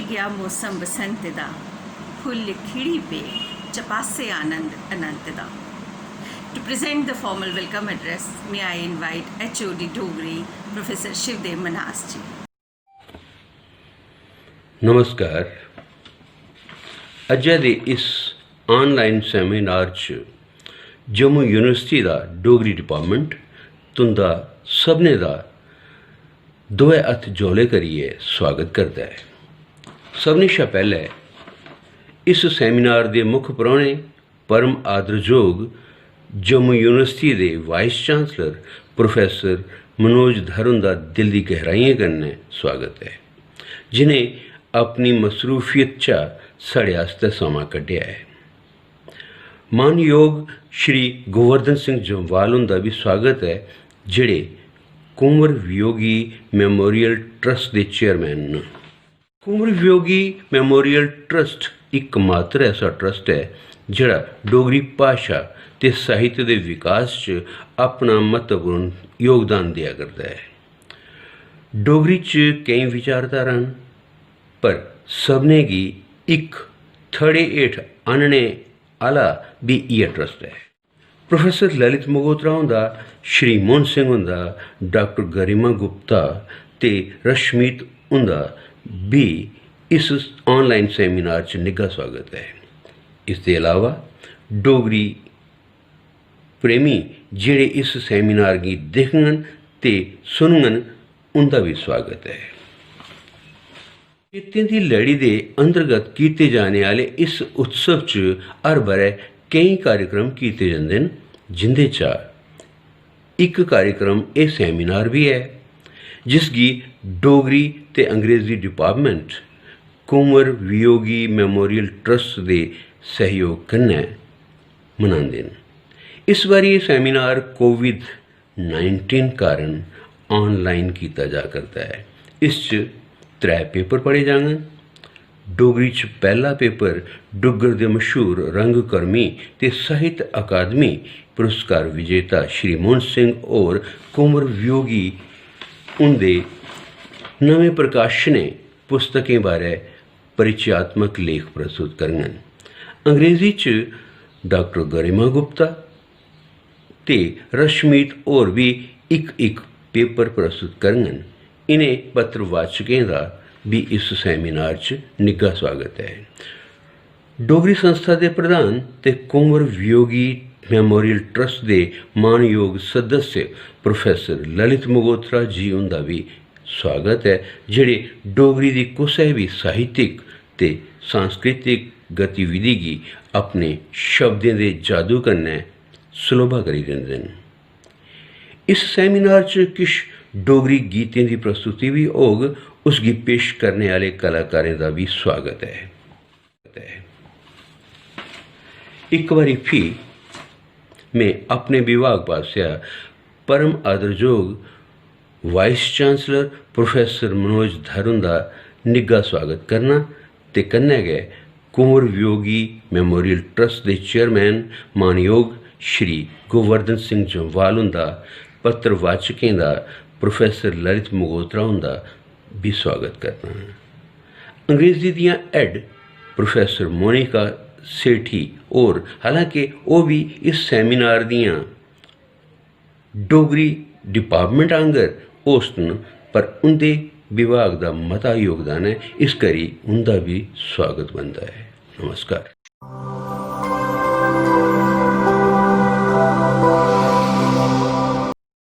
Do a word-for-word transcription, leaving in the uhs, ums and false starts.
गया मौसम बसंत दा, फुल्ल खिड़ी पे, चपासे आनंद अनंत दा। To present the formal welcome address, may I invite H O D Dogri, Professor Shivdev Manas ji. नमस्कार। अज्जै दे इस ऑनलाइन सेमिनार च जम्मू यूनिवर्सिटी दा डोगरी डिपार्टमेंट तुं'दा सभनें दा दोऐ हत्थ जौले करियै सुआगत करदा ऐ। सभनें शा पैह्लें इस सेमिनार दे मुक्ख परौह्ने परम आदरजोग जम्मू यूनिवर्सिटी दे वाइस चांसलर प्रोफेसर मनोज धर हुंदा दिल दी गैहराइयें कन्नै सुआगत ऐ, जि'नें अपनी मसरूफियत चा साढ़े आस्तै समां कड्ढेआ ऐ। मानयोग श्री गोवर्धन सिंह जम्वाल हुंदा बी सुआगत ऐ, जेह्ड़े कुंवर वियोगी मेमोरियल ट्रस्ट दे चेयरमैन न। कुंवर वियोगी मेमोरियल ट्रस्ट इकमात्र ऐसा ट्रस्ट ऐ जेह्ड़ा डोगरी भाशा ते साहित्य दे विकास च अपना म्हत्तवपूर्ण योगदान देआ करदा ऐ। डोगरी च केईं विचारधारा न, पर सभनें गी इक थड़े हेठ आह्नने आह्ला बी इ'यै ट्रस्ट ऐ। प्रोफेसर ललित मगोत्रा हुंदा, श्री मोहन सिंह हुंदा, डाक्टर गरिमा गुप्ता ते रश्मीत हुंदा बी इस ऑनलाइन सेमिनार च निग्घा सुआगत ऐ। इसदे अलावा डोगरी प्रेमी जेह्ड़े इस सेमिनार गी दिखङन ते सुनङन, उं'दा बी सुआगत ऐ। चेतें दी लड़ी दे अंतर्गत कीते जाने आह्ले इस उत्सव च हर ब'रै केईं कार्यक्रम कीते जंदे न, जिं'दे चा इक कार्यक्रम एह् सेमिनार बी ऐ, जिसगी डोगरी ते अंग्रेजी department Kunwar Viyogi memorial trust दे सैह्योग कन्नै मनांदे न। इस बारी एह् सेमिनार कोविड नाइनटीन कारण ऑनलाइन कीता जा करदा ऐ। इस च त्रै पेपर पढ़े जाङन। डोगरी च पैह्ला पेपर डुग्गर दे मशहूर रंगकर्मी ते साहित्य अकादमी पुरस्कार विजेता श्री मोहन सिंह होर कुंवर वियोगी हुंदे नमें प्रकाशनें पुस्तकें बारै परिचयात्मक लेख प्रस्तुत करङन। अंग्रेजी च डाक्टर गरिमा गुप्ता ते रश्मीत होर बी इक इक पेपर प्रस्तुत करङन। इ'नें पत्रवाचकें दा बी इस सेमिनार च निग्घा सुआगत ऐ। डोगरी संस्था दे प्रधान ते कुंवर वियोगी मेमोरियल ट्रस्ट दे मानयोग सदस्य प्रोफेसर ललित मगोत्रा जी हुंदा बी सुआगत ऐ, जेह्ड़े डोगरी दी कुसै बी साहित्यिक ते सांस्कृतिक गतिविधि गी अपने शब्दें दे जादू कन्नै सलोभा करी दिंदे न। इस सेमिनार च किश डोगरी गीतें दी प्रस्तुति बी होग। उसगी पेश करने आह्ले कलाकारें दा बी सुआगत ऐ। इक बारी फ्ही में अपने विभाग पासेआ परम आदरजोग वाइस चांसलर प्रोफेसर मनोज धर हुंदा निग्घा सुआगत करना ते कन्नै गै कुंवर वियोगी मेमोरियल ट्रस्ट दे चेयरमैन मानयोग श्री गोवर्धन सिंह जम्वाल हुंदा पत्रवाचकें दा प्रोफेसर ललित मगोत्रा हुंदा बी सुआगत करना। अंग्रेजी दियां हैड प्रोफेसर मोनिका सेठी होर, हालांकि ओह् बी इस सेमिनार दियां डोगरी डिपार्टमेंट आंगर होस्ट न, पर उं'दे विभाग दा मता योगदान ऐ, इस करी उं'दा बी सुआगत बनदा ऐ। नमस्कार।